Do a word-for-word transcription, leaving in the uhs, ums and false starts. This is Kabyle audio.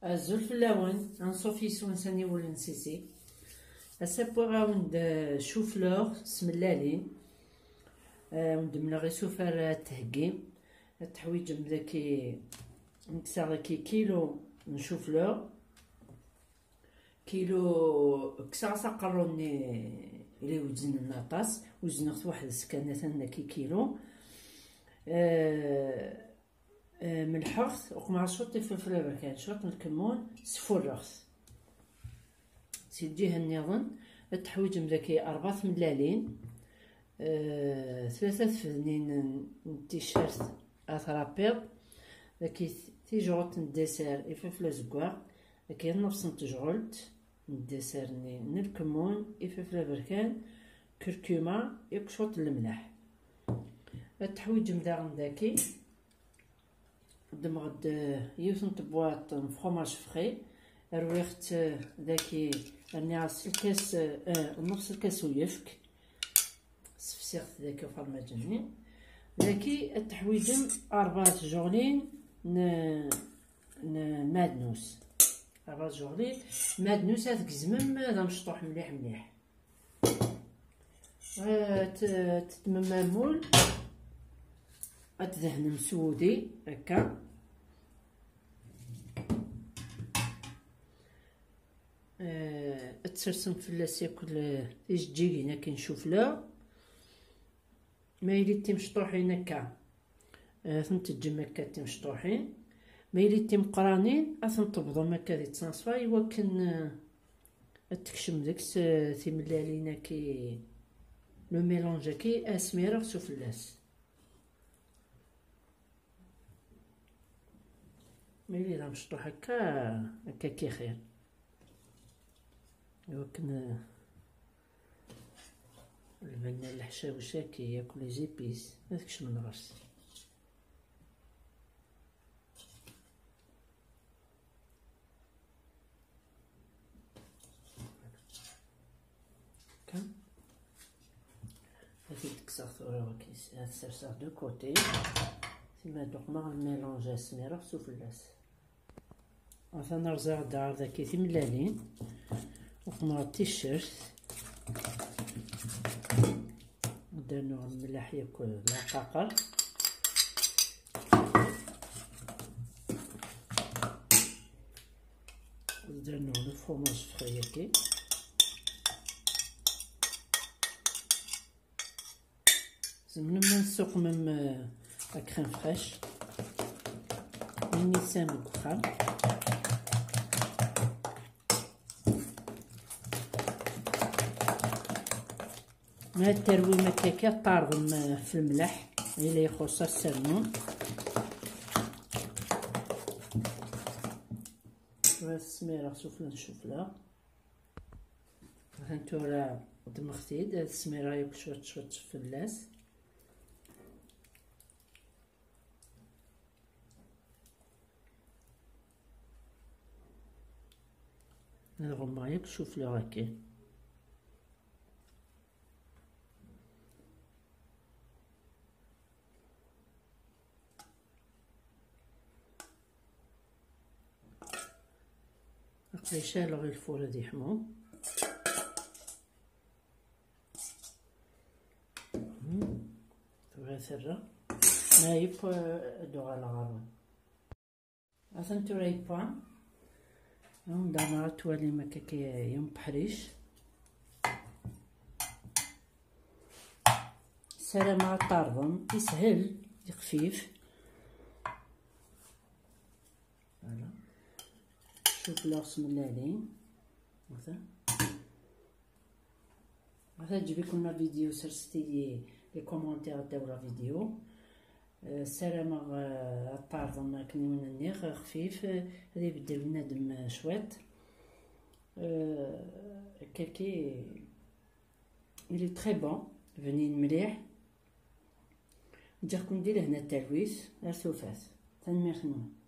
Azul fell-awen, anṣuf yis-wen s aniwel n Sisi. Ass-a wwiɣ-awen-d, eh, chou-fleur s tmellalin. Eh, wen-d-mleɣ isufar ad theggi. Ad teḥwiǧem daki, kkseɣ daki kilu n chou-fleur. Kilu, kkseɣ-as aqerru-nni, ili weznen aṭas, wezneɣ-t weḥd-s kan, atan daki kilu. Eh, Eh, melḥeɣ-t, uqmeɣ cwiṭ ifelfel aberkan, cwiṭ n lkemmun, sfurreɣ-t. Si lǧiha nniḍen, ad teḥwiǧem daki rebɛa tmellalin, eh, tlata tfednin n, n ticcert ad trapiḍ, daki t-, tijɣelt n ddesser, ifelfel azeggaɣ, daki nnefṣ n tejɣelt n ddesser-nni n lkemmun, ifelfel aberkan, kurkuma, yakk cwiṭ n lemleḥ. Ad teḥwiǧem daɣen daki Ddmeɣ-d, eh, yiwet n tebwaṭ n fromage frais, rwiɣ-tt, eh, daki, rniɣ-as lkas, eh, eh, nneṣ lkas uyefk, sefsiɣ-t daki ufermaj-nni. Daki ad teḥwiǧem rebɛa tjuɣlin n, n madnus. Rebɛa tjuɣlin, madnus ad tgezmem d amecṭuḥ mliḥ mliḥ. Eh, t-, teddmem amul, ad tdehnem s wudi, akka. Eh, ad tsersem fell-as yakk l-, tijeǧǧigin akken cufla. Ma yili d timecṭuḥin akka, eh, ad tent-teǧǧem akka d timecṭuḥin. Ma yili d timeqqranin, ad tent-tebḍem akka di ttnaṣfa i wakken, eh, ad tekcem deg-s, eh, timellalin-agi, le mélange-agi, asmi ara ɣ-sufella-s. Ma yili d amecṭuḥ akka, akka kixir. I wakken, eh, lbenna n leḥcawec-agi, yakk les épices, ad kecmen ɣer-s. Akka. Ad t-id-kkseɣ tura waki, ad t-serseɣ de côté. Sima d-uqmeɣ lmélange asmi ara ɣ-sufella-s. Atan rẓiɣ-d ɣer daki timellalin. Uqmeɣ ticcert. Ad d-rnuɣ lmelḥ yakk d lɛqaqer. Ad d-rnuɣ le fromage frais-agi. Tzemrem ad tessuqmem, eh, la crème fraîche. Ayen i tesɛam deg uxxam. Ma terwim akka, akka, ṭarḍem, eh, ɣef lemleḥ, ila ixuṣṣ ad ternum. Tura tesmireɣ sufella n ccufla. Atan tura ddmeɣ-t-id, ad smireɣ yakk cwiṭ, cwiṭ fell-as. Ad ɣummeɣ yakk ccufla akken. Aql-i cɛleɣ i lfur ad yeḥmu. Tura terra. Ma yewwa, ad d-uɣaleɣ ɣer-wen. Atan tura yewwa. Anda ma twalim akka k-, yempeḥric. Ssarameɣ ad t-tɛerḍem. Yeshel, yexfif. Voilà. Cukla s tmellalin. Ata. Ma teɛǧeb-iken la vidéo, serset-iyi les commentaires ddaw la vidéo. Eh, ssarameɣ, eh, ad t-tɛerḍem akken i wen-nniɣ, xfif, eh, ad ibeddel bnadem, eh, cwiṭ. Eh, kaki, il est très bon, bnin mliḥ. Ǧǧiɣ-ken di lehna d talwit, ar tufat. Tanemmirt-nwen.